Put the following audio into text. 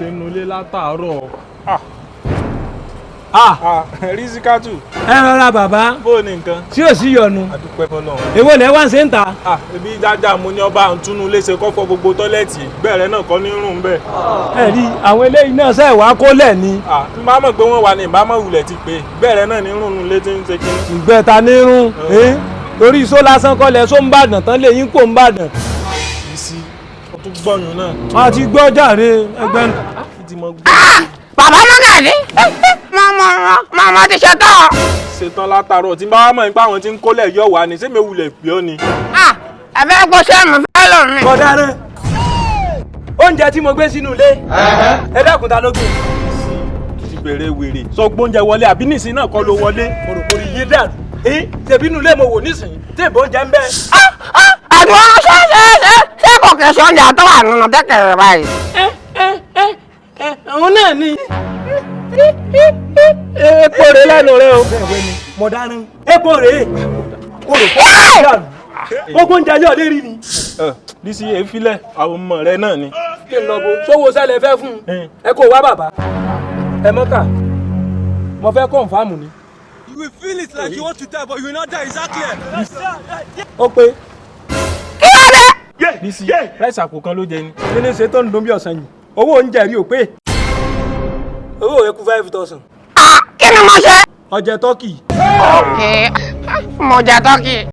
Ṣe ń nulẹ̀ látàárọ̀? Ah. Ah, Rísíkátù. Ẹ rọra, bàbá. Bó o ní nǹkan? Tí ò sí yọnu. Àdúpẹ́ fọlọ́run. Èwo lẹ wá ń ṣe ń ta? Ah, ebi jájá mo ní ọba ń túnú léṣe kọ́ fọ gbogbo toilet, bẹ́ẹ̀rẹ̀ náà kọ́ ní rùn bẹ́ẹ̀. Ẹ rí àwọn eléyìí náà ṣe wàá kólẹ̀ ni. Ah, tí bá mọ̀ pé wọ́n wà ní ìbámọ̀ wulẹ̀ ti pé bẹ́ẹ̀rẹ̀ náà ní rùn nù létí ń ṣe kínní. Ìgbẹ́ta ní rún torí iṣó lásán kọ́lẹ̀ só ń bàdàn tán lè yín kó ń bàdàn. Bísí, ó tún gbọ́yùn náà. Wọ́n ti gbọ́ jàre ẹgbẹ́. Ti mọ gbọ́. Bàbá Mọ́gàjí, mọ́mọ́ ti ṣe tán. Ṣetán látàárọ̀, tí bá wà mọ̀ nípa àwọn tí ń kólẹ̀ yọ̀ wá ni, sẹ́mi wulẹ̀ pè ọ́ ni? Ah, ẹ fẹ́ kó sẹ́mi fẹ́ lò mí. Kọ̀dáre, oúnjẹ tí mo gbé sínú ilé, ẹ dákun, ta ló gbé? Ti bẹ̀rẹ̀ wèrè sọ gbóúnjẹ wọlé àbí nìsín náà kọ́ ló wọlé. Mo rò kórìí yé dàrú ṣèbí inú ilé mo wò nísìnyí tí ìbò oúnjẹ ń bẹ. Àdúrà, ṣé ṣé ṣé ṣé kò kì í ṣe oúnjẹ tó wà nínú dẹ́kẹ̀rẹ̀ báyìí? Ẹ ẹ ẹ ẹ, àwọn náà ni. Epo rè lẹ́nu rẹ o. Mo dáná epo rè o rò kó dàrú gbogbo oúnjẹ yóò lè rí ni. Bísí, èéfilẹ̀ àwọn ọmọ rẹ náà ni. Kí n lọ bo sówó sẹ́lẹ̀ fẹ́ fún un, ẹ kó wá bàbá ẹ mọ́kà, mo fẹ́ confirm ni. You will feel it like you want to die, but you will not die. Is that clear? Ó pé. Kí ló dé? Bísí, rice àpò kan ló jẹ ni. Kí ni ṣe tó ń dún bí ọ̀sán yìí? Owó oúnjẹ rí ò pé, owó rẹ kú 5,000. Ah, kí ni mo ṣe? Ọjẹ turkey. Ok, mo jẹ turkey.